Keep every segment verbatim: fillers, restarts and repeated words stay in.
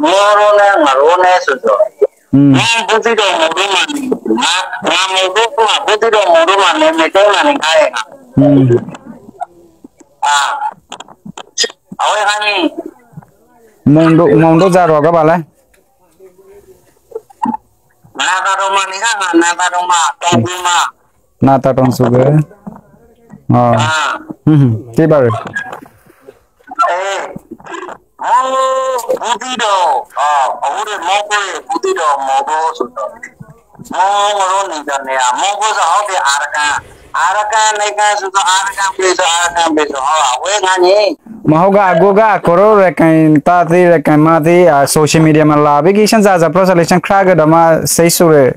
မီၤရိၤန့ၣ် မီၤရိၤန့ၣ် ငရိၤန့ၣ် ဆိုတော့ อืม မီၤဘူးသီးဒီးမီၤရိၤမးန့ၣ် မီၤ မီၤဘူးသီးဒီးမီၤရိၤမးန့ၣ် မ့ၢ်တဲမးန့ၣ် ခါအံၤ อืม အဝဲခါန့ၣ် မီၤရိၤ မီၤရိၤစၢ်ရီၤကဘၣ်လဲၣ် နၢ်သးဒိၣ်မးန့ၣ် နၢ်သးဒိၣ်မး တီၢ်ပူၤမး နၢ်သးတီၢ်စူၤကဲ အ တ့ဘၣ်ရ့ၣ် မီၤဘူးသီးဒီး အဝဲမီၤဘူးဘူးသီးဒီးမီၤဘူးဆိုတော့ မီၤဘူးန့ၣ်ဒီးန့ၣ် မီၤဘူးစၢ်ဟီၣ်က့ၤ Arakan Arakan န့ၣ်ကဲဆိုတော့ Arakan ဘ့ၣ်ဆို Arakan ဘ့ၣ်ဆို ဟီၣ် အဝဲခါန့ၣ် မီၤဘူးက အဂိုက အကီၢ်ရိၣ် ရခိုင်သားသ့ၣ် ရခိုင်မါသ့ၣ် social media မၤလၢဘၣ်က့ၤ ရှင်းစၢ်စၢ် ပြောစၢ်လၢ ရှင်းခရၢကဒီးမး စိတ်ဆိုးတယ်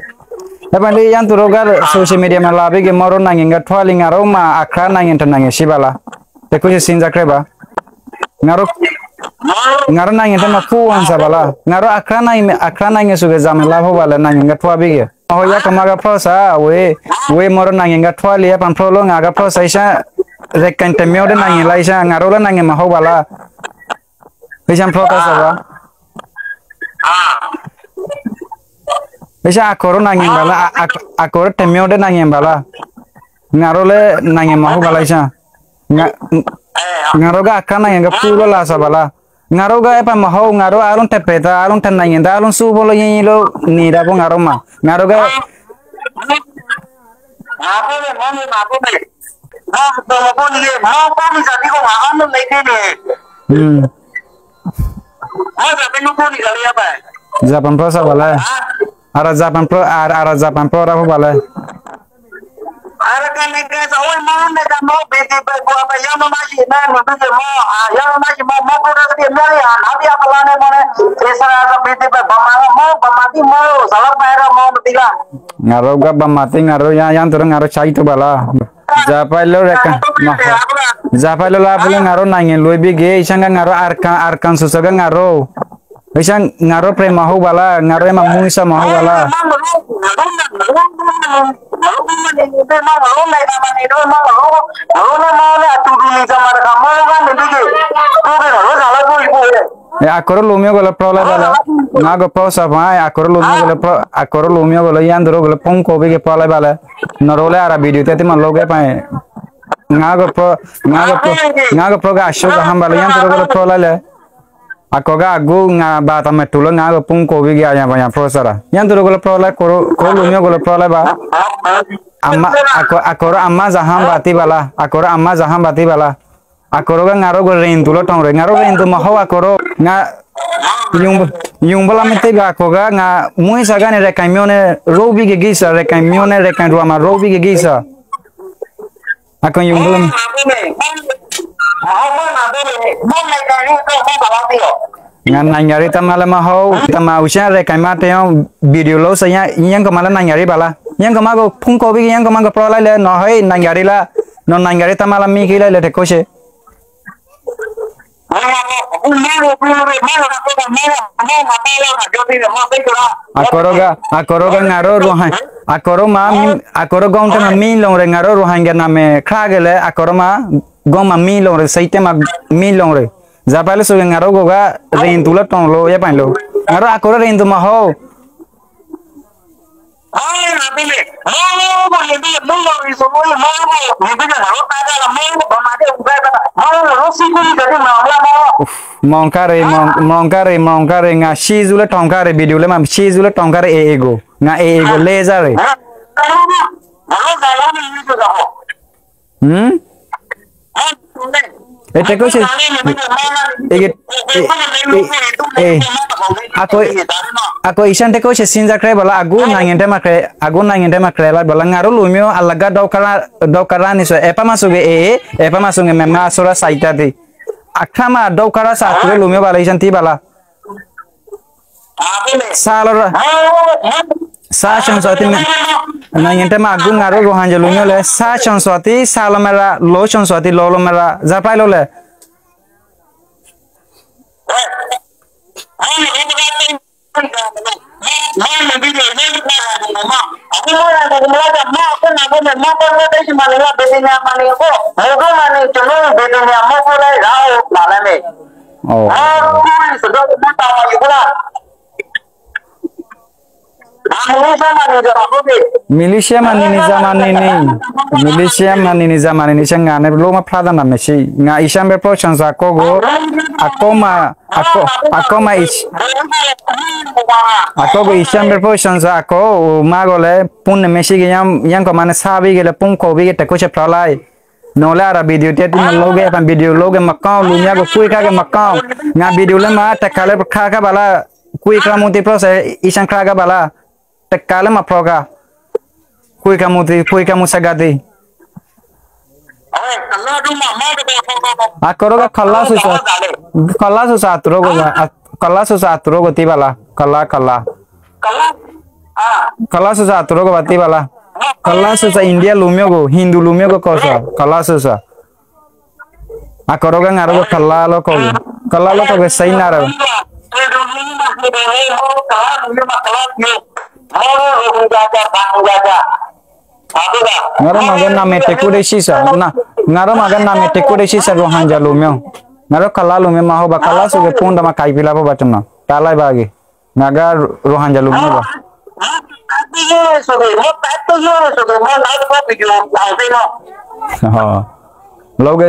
လၢပှၤလၢယင်းသူရိက social media မၤလၢဘၣ်က့ၤ မီၤရိၤ နိုင်ငံကထွါလံ ငါရိၤမး အခရၢ နိုင်ငံတနိုင်ငံရှိဘၣ်လၢ တခိၣ်ရှ့ ရှင်းစၢ်ခရၢဘၣ် ငါရိၤ ငါရိၤ နိုင်ငံထဲမှာ ဖူဝ်စၢ်ဘၣ်လၢ ငါရိၤ အခရၢ နိုင်ငံ အခရၢ နိုင်ငံဆိုက့ၤ ဇာတ်မလာဖို့ပါလဲ နိုင်ငံကထွါဘၣ်က့ၤ အဟိယကမၤကဖျီစၢ် ဝဲ ဝဲမီၤရိၤ နိုင်ငံကထွါလံ အပှၤဖျီလီၤ ငါကဖျီစၢ် ရှင်း ရခိုင်တစ်မျိုးတည်း နိုင်ငံလၢ ရှင်း ငါရိၤလၢ နိုင်ငံမဟုတ်ပါလၢ ရှင်း ဖျီကစၢ်ဘၣ် ရှင်း အကီၢ်ရိၣ် နိုင်ငံဘၣ်လၢ အကီၢ်ရိၣ် တစ်မျိုးတည်း နိုင်ငံဘၣ်လၢ ငါရိၤလၢ နိုင်ငံမဟုတ်ပါလၢ ရှင်း ငါရိၤက အခရၢ နိုင်ငံကဖူဝ်လီၤလၢစၢ်ဘၣ်လၢ ငါရိၤက အပှၤမဟုတ် ငါရိၤ အားလုံးတစ်ဖက်သား အားလုံးတစ်နိုင်ငံသား အားလုံးစုပေါင်းလီၤ ညီညီလီၤ နေတာပေါ့ ငါရိၤမး ငါရိၤက อืม ဇာတ်ပန်ဖျီစၢ်ဘၣ်လဲၣ် အရၢ ဇာတ်ပန်ဖျီ အရၢ ဇာတ်ပန်ဖျီရၣ်ဖိဘၣ်လဲၣ် ငါရိၤက ဗမာသ့ၣ် ငါရိၤ ယင်း ယင်းသူရိ ငါရိၤ ဆါအံၤတူၢ်ဘၣ်လၢ ဇာတ်ဖိုင်လိၤ ရခိုင် ဇာတ်ဖိုင်လိၤလၢဖိလၢ ငါရိၤ နိုင်ငံလွဲၢ်ဘၣ်က့ၤ ရှင်းက ငါရိၤ Arakan Arakan ဆိုဆိုက ငါရိၤ ရှင်း ငါရိၤ ပြဲမဟုတ်ပါလၢ ငါရိၤ မမူစၢ်မဟုတ်ပါလၢ အကီၢ်ရိၣ် လူမျိုး ကလၢ ဖျီလီၤဘၣ်လဲၣ် ငါကဖျီစၢ်ဖဲ အကီၢ်ရိၣ် လူမျိုး ကလၢ ဖျီ အကီၢ်ရိၣ် လူမျိုး ကလၢ ယင်းသူရိ ကလၢ ဖုန်းကိးဘၣ်က့ၤ ဖျီလီၤဘၣ်လဲၣ် နရိၤလၢ အရၢ video တဲတ့ၢ်မး လိၤကဲပၢ် ငါကဖျီ ငါကဖျီ ငါကဖျီက အရှိကဟံၣ်ဘၣ်လၢ ယင်းသူရိ ကလၢ ဖျီလီၤလဲၣ် အကီၢ်က အဂို ငါဘၣ်တၢ်မဲာ်တူၢ်လၢ ငါကဖုန်းကိးဘၣ်က့ၤ အယၤပယၤ ဖျီစၢ်ရၣ် ယင်းသူရိ ကလၢ ဖျီလီၤ ကီၢ်ရိၣ် လူမျိုး ကလၢ ဖျီလီၤဘၣ် အမ အကီၢ် အကီၢ်ရိၣ် အမ ဇာတ်ဟောင်း ဘၣ်တ့ၢ်ဘၣ်လၢ အကီၢ်ရိၣ် အမ ဇာတ်ဟောင်း ဘၣ်တ့ၢ်ဘၣ်လၢ အကီၢ်ရိၣ်က ငါရိၤက ရန်သူလီၤ တီၢ်ရ့ၣ် ငါရိၤ ရန်သူ မဟုတ် အကီၢ်ရိၣ် ငါ ယုံ ယုံဘၣ်လၢမ့ၢ်တ့ၢ်ဘၣ် အကီၢ်က ငါ မူစၢ်ကန့ၣ် ရခိုင်မျိုးန့ၣ် ရိၣ်ဘၣ်က့ၤက့ၤစၢ် ရခိုင်မျိုးန့ၣ် ရခိုင်ဒွါမး ရိၣ်ဘၣ်က့ၤက့ၤစၢ် အကီၢ် ယုံဘၣ်လၢ ငါ နိုင်ငံရေးသမားလည်းမဟုတ် သမား ဦးရှမ်း ရခိုင်မါ တစ်ယောက် video လုပ်စရာ ယင်းကမၣ်လၢ နိုင်ငံရေးပါလား ယင်းကမၣ်က ဖုန်းကိးဘၣ်က့ၤ ယင်းကမၣ်က ဖျီလီၤလဲၣ် နီၢ်ဟဲ နိုင်ငံရေးလား နီၢ် နိုင်ငံရေးသမားလား မ့ၢ်က့ၤလီၤလဲၣ် တခိၣ်ရှ့ အကီၢ်ရိၣ်က အကီၢ်ရိၣ်က ငါရိၤ ရိုဟင် အကီၢ်ရိၣ်မး မံ အကီၢ်ရိၣ် ခေါင်းထဲမှာ မံ လုပ်ရယ် ငါရိၤ ရိုဟင်ဂျာ နာမည် ခရၢက့ၤလဲၣ် အကီၢ်ရိၣ်မး ခေါင်းမှာ မံ လုပ်ရယ် စိတ်ထဲမှာ မံ လုပ်ရယ် ဇာတ်ဖိုင်လိၤ ဆိုရင် ငါရိၤက ရန်သူလီၤ တီၢ်လီၤ ရန်သူလီၤ ငါရိၤ အကီၢ်ရိၣ် ရန်သူ မဟုတ် မောင်ခါရံ မောင် မောင်ခါရံ မောင်ခါရံ ငါ ရှေ့ရှုံးလၢ ထောင်ခါရံ video လၢမး ရှေ့ရှုံးလၢ ထောင်ခါရံ AA ကို ငါ AA ကို လဲစ့ၢ်ရံ ဟမ် အဲ တကိးရှဲ အဲ အဲ အဲ အကိး အကိး အံၤရှဲ တကိးရှဲ စဉ်းစားကြည့်ပါလား အကိး နိုင်ငံထဲမှာ ကြဲ အကိး နိုင်ငံထဲမှာ ကြဲလိုက်ပါလား ငါတို့ လူမျိုး အလကား ဒုက္ခရ ဒုက္ခရ နေဆို အဲ ဘာမှ ဆိုက့ အဲ အဲ ဘာမှ ဆိုက့ မြန်မာ အစိုးရ စာတပ်တွေ အခါမှ ဒုက္ခရ စာ သူတို့ လူမျိုး ပါလား ရှင်း သိပါလား ဆါလီၤရ ဆါ ရှင်းစွာ သံ နိုင်ငံထဲမှာ အကိး ငါတို့ ရိုဟင်ဂျာ လူမျိုး လဲ ဆါ ရှင်းစွာ သံ ဆါလီၤမရ လို ရှင်းစွာ သံ လို လိုမရ ဇာတ်ဖိုင်လိၤ လဲ အိ Militia မနုၤန့ၣ် Germany န့ၣ်, Militia မနုၤန့ၣ် Germany န့ၣ် ရှဲ ငါန့ၣ် လိမဖျါသးနၤ မ့ၢ်ဆံး, ငါ Asian Patrol ဆၢကီၢ်ကိး, အကီၢ်မး, အကီၢ်, အကီၢ်မး Asian, အကီၢ်ကိး Asian Patrol ဆၢအကီၢ်, အိၣ်မးဂီၢ်လဲၣ်, ပုၢ်န့ၣ်မ့ၢ်ဆံးက့ၤ ယင်း, ယင်းကီၢ်မးန့ၣ် ဆါဘံက့ၤလၢ ပုၢ်ခိးဘံက့ၤ တခိၣ်ဆဲးဖျါလၢ် နီၢ်လၢအရၤ video တဲတံၤမလိက့ၤ အပၢ် video လိက့ၤမကီၢ် လူမၠါကကွံခါက့ၤမကီၢ်, ငါ video လၢမၤ တကးလၢပခါခါဘၣ်လၢ်, ကွံခါမူတံၤ process အံၤ ဆၢခါခါဘၣ်လၢ်, တကးလၢမၤဖျီခါ, ကွံခါမူတံၤ ကွံခါမူဆဲးဂၤတံၤ, အကီၢ်ရိက ခီလါဆူစး, ခီလါဆူစးအသူရိကိး, ခီလါဆူစးအသူရိကိးတံၢ်ဘၣ်လၢ်, ခီလါ ခီလါ ခီလါဆူစးအသူရိကိးဘၣ်တံၢ်ဘၣ်လၢ်, ခီလါဆူစး India လူမၠါကိး ကီၢ်စဲၣ်, ခီလါဆူစး, အကီၢ်ရိက ငါရိက ခီလါလီၤကီၢ်, ခီလါလီၤကီၢ်က့ၤ စံးနၤရၤ ငါရိမၤကဲ နာမည်တစ်ခုတည်းရှိစး, ငါရိမၤကဲ နာမည်တစ်ခုတည်းရှိစး ရိုဟင်ဂျာလူမျိုး, ငါရိက ခီလါလူမျိုးမၤဟိဘၣ်, ခီလါဆူက့ၤ ဖုန်းတမၤ ခးယဖံလၢဖိဘၣ်တနီၤ, တၢ်လၢဘၣ်ဂ့ၤ, ငါကဲ ရိုဟင်ဂျာလူမျိုးဘၣ်. လီၤက့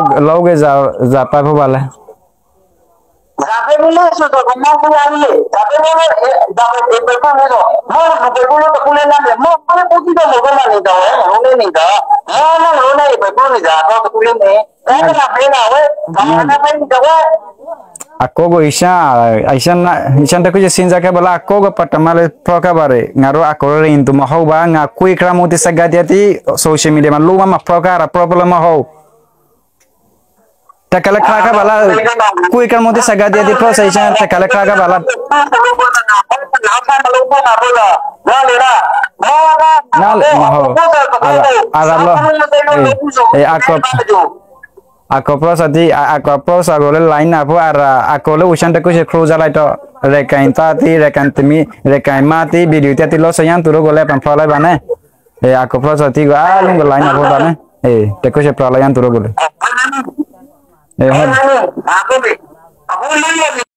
ၤ, လီၤက့ၤ စးပာ်ဖိဘၣ်လဲၣ်. Asian, Asian တၢ်ကစီၣ် စံးစၢ်ခဲဘၣ်လၢ အကီၢ်ကီၢ်ပတမၤလၢဖျီခါဘၣ်ရ့ၣ်, ငါရိအကီၢ်ရ့ၣ်အံၤ သူမၤဟိဘၣ်, ငါကွံခါမူတံၤ ဆဲးဂၤတံၤတံၤ social media မၤ လူမၤ မၤဖျီခါရၤ problem မၤဟိ တကးလၢခါခါဘၣ်လၢ်, ကွံခါမူတံၤ ဆဲးဂၤတံၤတံၤ process တကးလၢခါခါဘၣ်လၢ်. နလဲၣ်, မၤဟိ, အရၤလီၤ, အကီၢ် အကီၢ် process တံၤ, အကီၢ် process ကိးလၢ line နၢ်ဖိ အရၤ အကီၢ်လၢ Asian တၢ်ကစီၣ် ခရူစၢ်လၢ်တီၤ, ရ့ၣ်ကၣ်တၢ်တံၤ ရ့ၣ်ကၣ်တမံၤ ရ့ၣ်ကၣ်မါတံၤ video တံၤ လီၤစၢၤယါ သူရိကိးလၢ ပန်ဖျီလၢၤဘၣ်န့ၣ်, အကီၢ် process တံၤကီး အလူက line နၢ်ဖိတၢ်န့ၣ်, တၢ်ကစီၣ် ဖျီလၢ်ယါ သူရိကိးလၢ